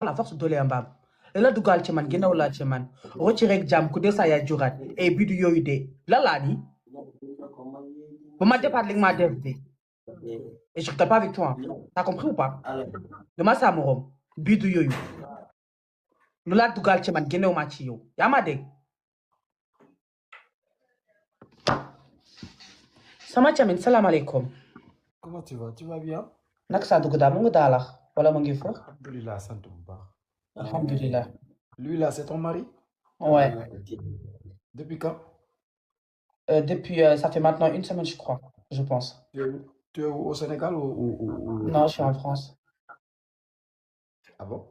la force doole mbaam la dugal ci man ginnaaw la ci man rocci rek jàmm ku dee saa yaa jurat et bidu yooyu de la laa ni ba ma départ li nga maa def de et je rigole pas avec toi t'as compris ou pas dama saa morom bidu yooyu lu la dugal ci man ginnaaw ma ci yow yaa ma dégg sama camin salaamaaleykum Comment tu vas? Tu vas bien? naka saa dugg daal mu ngi daalax wala mu ngi fa Alhamdulillah, sant bu baax. alhamdulilah Lui là, c'est ton mari? ouais Depuis quand? depuis ça fait maintenant une semaine je crois je pense Tu es au Sénégal ou... non je suis en France Ah bon?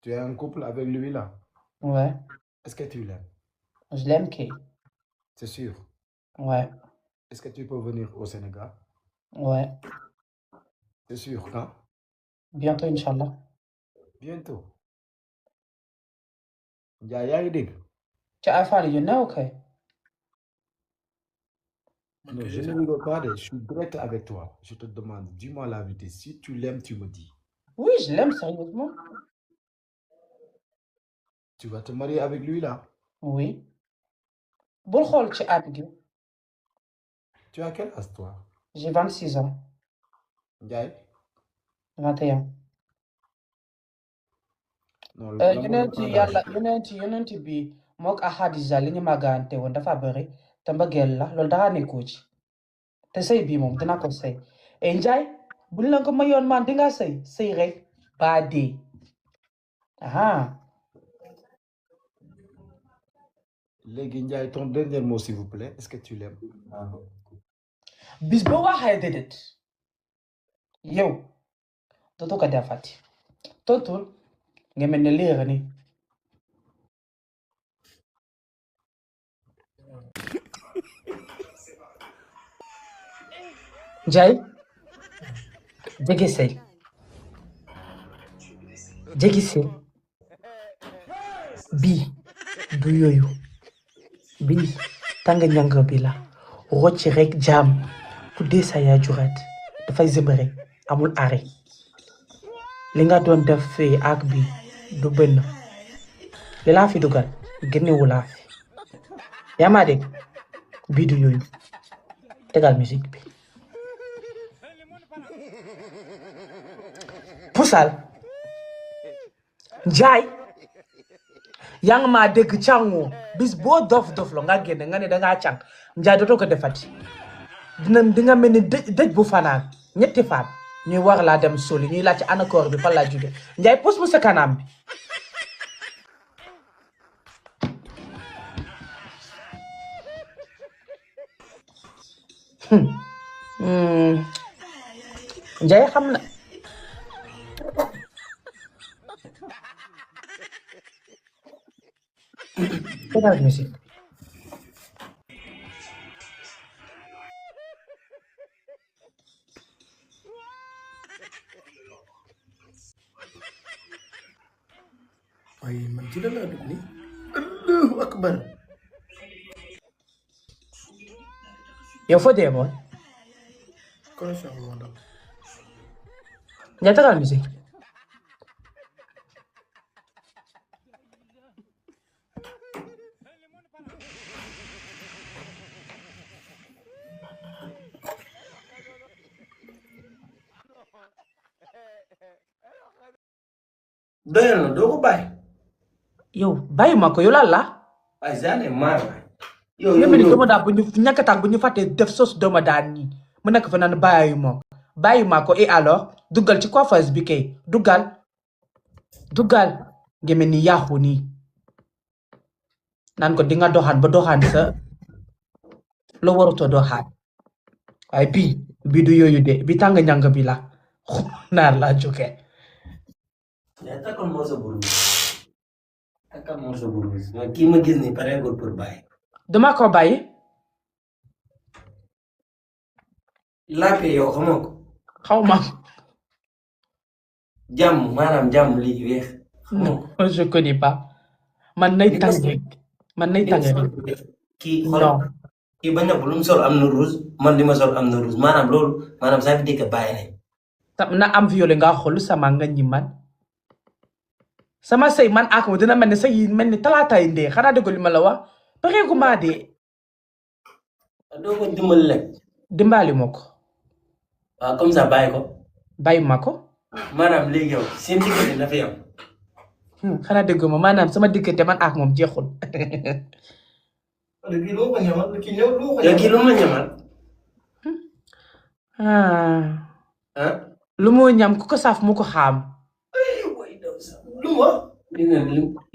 Tu es en couple avec lui là? ouais Est-ce que tu l'aimes? je l'aime kay C'est sûr. ouais Est-ce que tu peux venir au Sénégal? ouais C'est sûr, quand? bientôt inchallah Bientôt. Yaa ngi dégg? ci affaire yu ne ok Non, je ne rigole pas, je suis direct avec toi. Je te demande, dis-moi la vérité. Si tu l'aimes, tu me dis. oui je l'aime sérieusement Tu vas te marier avec lui là? oui bul xool ci at gi Tu as quel âge toi? j'ai 26 ans Ndiaye? 21 Non, yonent bi mook Xadija li ñu màggante woon dafa bëri te mbëggeel la loolu dara nekkoo ci te sëy bii moom dina ko sëy et Njaay buñ la ko mayoon man dinga sëy rek ba dee Léegi Ndiaye, ton dernier mot s'il vous plaît. Est-ce que tu l'aimes? bis boo waxee déedéet yow dootoo ko defati tontul nga mel ne liir ni Njaay jege sëy bii du yooyu bii tàng ñàng bi la rocci rek jaam ku dee sa yaa jurat dafay zëbëre amul arrêt li nga doon def fee ak bi du benn li laa fi dugal génnewu laa fi yaa ma dégg bii du yooyu tegal musique bi pusal Njaay yaa ngi maa dégg càngoo bis boo dof lo nga génne nga ne dangaa càng Njaay dootoo ko defati dinga mel ni dëj bu fanaan ñetti fan ñuy war laa dem soli ñuy laaj ci anakoor bi fan laa jóge Njaay pus mu sa kanam bi Njaay xam na tegal musique waaye man ci la laa dugg ni Allahu akbar yow foo demoon connexion bi moo dal Njaay tegal musique doyal na doo ko bàyyi yow bàyyi ma ko yow lan la waaye j'en ai marre waay yow yéen ni doomu daal bu ñu ñàkkataang bu ñu fàttee def sos dooma daan nii mu nekk fa naan bàyyi ma ko et alors duggal ci coiffeuse bi kay duggal nga mel ni yaaxu nii naan ko di nga doxaan ba doxaan sa loo warutoo doxaan waaye bii du yooyu de bi tàng ñàng bi la naar laa jóge yaa takkal morso bu rouge takkal morso bu rouge ma kii ma gis ni pareegul pour bàyyi dama ko bàyyi laape yow xamoo ko xaw ma jàmm maanaam jàmm lii weex xamoo ko je connais pas man nay tàng kii xool kii bañ na ko lu mu sol am na rouge man li ma sol am na rouge maanaam loolu maanaam ça veut dire que bàyyi nañ na am violé nga xool sama nga ñi man sama sëy man ak mo dina mel ni sëy yi mel ni talaataay ndee xanaa dégg li ma la wax pareegu maa dee doo ko dimbali rek. dimbali ma ko waaw comme ça bàyyi ko. bàyyi ma ko maanaam léegi yow seen diggante na fi yow. xanaa dégg ma maanaam sama diggante man ak moom jeexul kii lu ma ñamal kii ñëw lu ma kii lu ma ñamal. lu mu ñam ku ko saf mu ko xaam lu ma.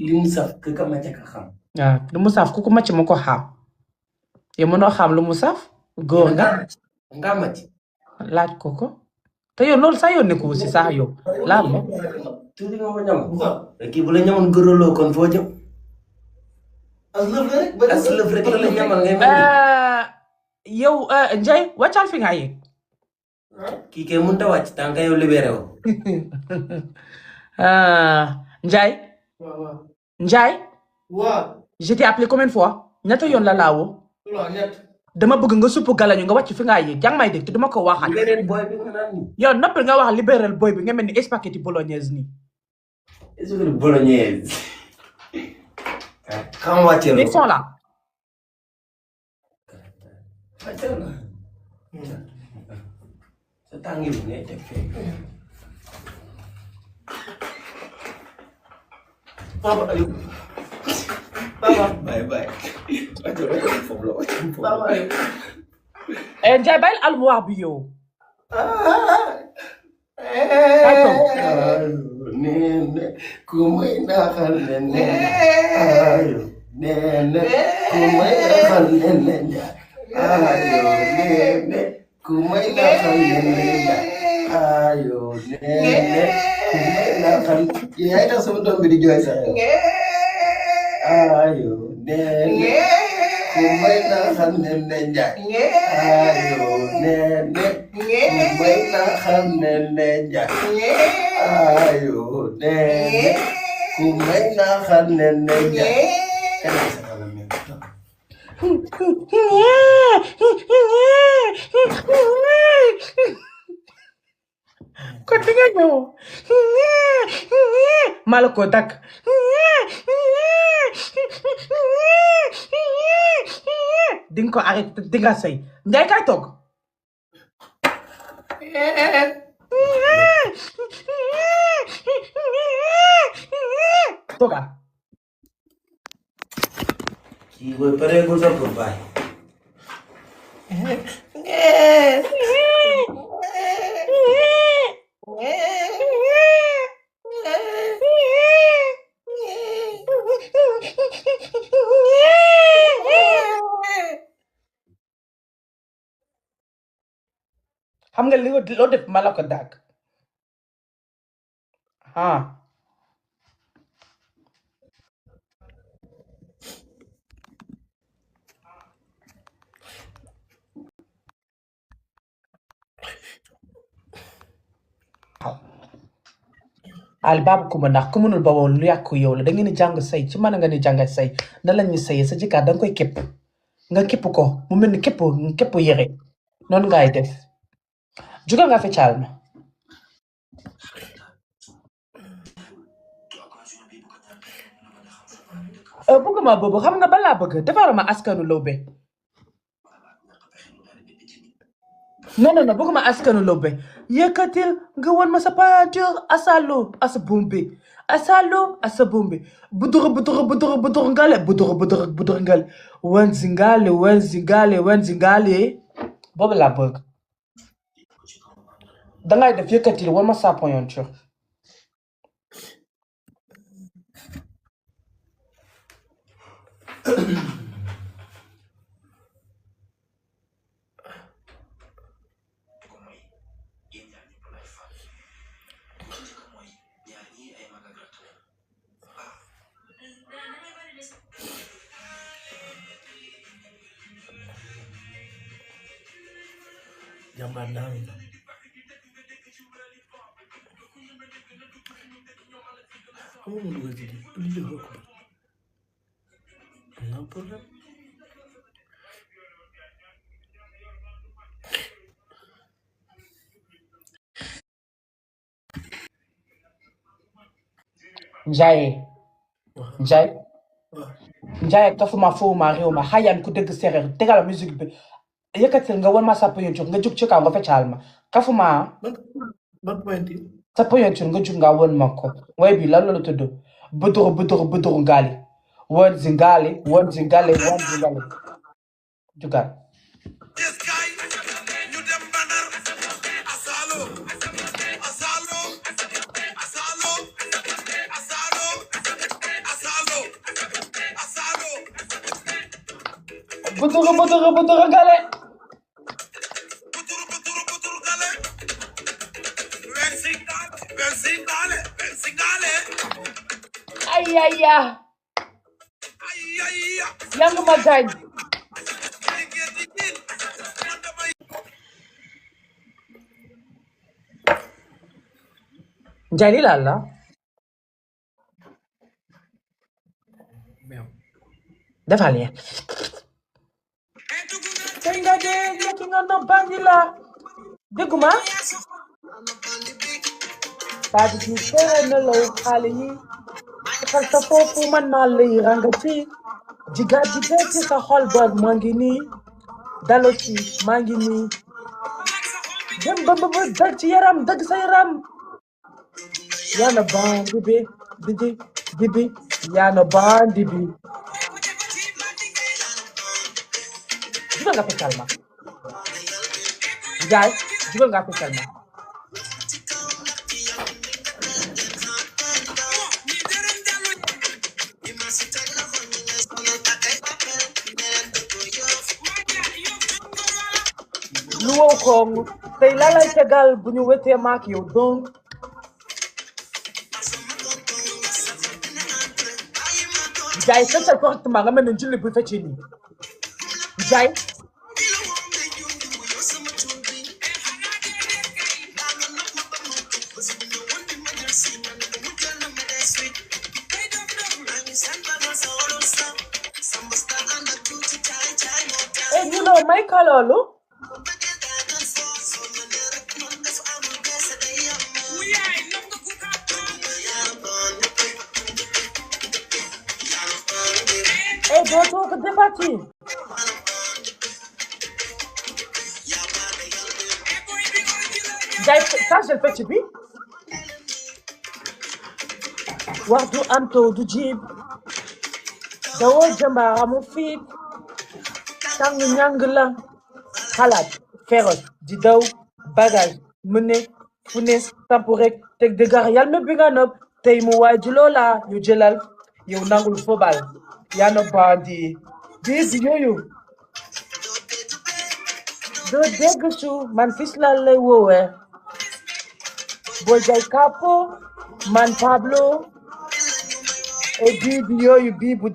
li mu saf ku ko macc ka xam. waaw lu mu saf ku ko macc mu ko xaam yow mënoo xam lu mu saf góor nga macc. laaj ko ko te yow loolu sax yow nekku si sax yow laal ma tuuti nga ma ñam. kii bu la ñamoon gërëloo kon foo jëm. as lëf rek la ñamal ngay mel. yow Ndiaye wàccal fi nga yegg. kii kay mënut a wàcc tant que yow libéré woo. Ndiaye. Ndiaye. waaw. je t'ai appelé combien de fois ñaata yoon la laawoo. dama bëgg nga suppu galañu nga wàcc fi nga yegg jàng may dégg te duma ko waxal. libéral boy bi nga naan nii. yow noppal nga wax libéral boy bi nga mel ni spaghetti bolognaise nii. spaghetti bolognaise. xam wàccee ils sont là. sa tàngi bi ngay teg fee. papa Aliou. papa bye bye. papa Aliou. Ndiaye bàyyil almuwaar bi yow. Nene kumay naxal nene ayo nene kumay naxal nene ayo nene kumay naxal nene ayo nene kumay naxal yaay tax sama doom bi di jooy sax ayo nene kumay naxal nene ayo nene kumay naxal nene ayo nene kumay naxal nene kon di nga ñëw maa la ko dakk di nga ko arrêté di nga sëy Ndiaye kay toog tooga kii booy pareegul sax pour bàyyi. xam nga li loo def ma la ko dàgg al baabu kuma ndax ku mënul ba woon lu yàqu yow la da ngeen di jàng say ci mën nga ni jàng say na la ñuy sayee sa jëkkër da nga koy képp nga képp ko mu mel ni képp yére noonu ngay def juga nga fi caal ma bëgg ma boobu xam nga balaa bëgg defar ma askanu lawbe non bëgg ma askanu lawbe yëkkatil nga won ma sa peinture asalo asa bombe asa bombe budur ngale wanzingale boobu laa bëgg dangay def yëkkatil won ma sa peinture jàmbaar naa mi. amoon na dugal ci non problème. Njaye Njaye kafuma fowuma réewma xayan ku dëgg séeréer tegal musique bi yëkkatil nga won ma sa pointure nga jug ci kaw nga feccaal ma kafuma ban pointure sa pointure nga jug nga won ma ko way bi lan la tudd buduru ngaali won zingali jugal buduru ngale ayaya yang ma gaañ Njali lala defal ya tenga de nga no bandila deguma tadi ci tere na law xale yi xal sa foofu man maa lay rangati jiga ci sa xol boog maa ngi nii dalo ci maa ngi nii dem ba dal ci yaram dëgg sa yaram yana bandi bi yana bandi bi jugal nga feccal ma Njaay jugal nga feccal ma lu wow koŋ tey la lay tegal bu ñu wetee maak yow donc Njaay feccal correctement nga mel ne julli bu feccee nii Njaay you know may ka loolu dootoo ko defati Njaay changel fecc bi wax du anto du jiib dawoo jëmbaar amu fiit tàng ñàng la xalaat féroce di daw bagage mu ne fu ne sampu rek teg dëggar yal me bi nga nopp tey mu waay ji loola yu jëlal yow nangul fobal yana bandi bis yooyu doo dégg su man fis la lay woowee boo jay Capo man Pablo et bii bi yooyu bii bu